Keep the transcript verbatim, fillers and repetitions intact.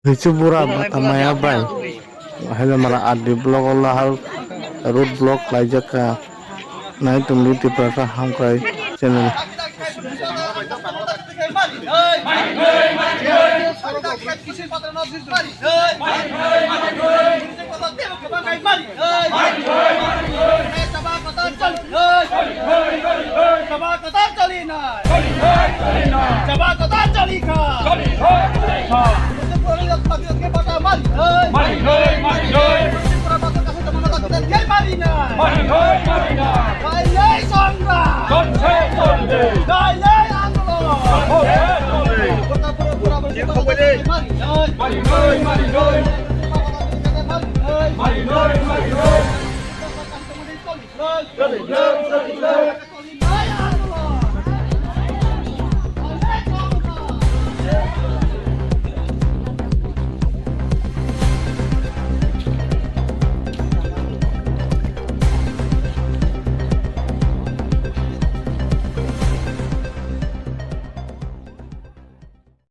Hichu bura bata maya bai. Haile mara R D block o lahar road block laijak kha. Nai tongdi Tiprasa Hamkrai channel. Jaba kata choli nai. Jaba kata choli kha. Mari noi, mari noi. Mari noi, mari noi. Mari noi, mari noi. Dai lei songra. Dai lei andolon. Mari noi, mari noi. Mari noi, mari noi. Mari noi, mari noi.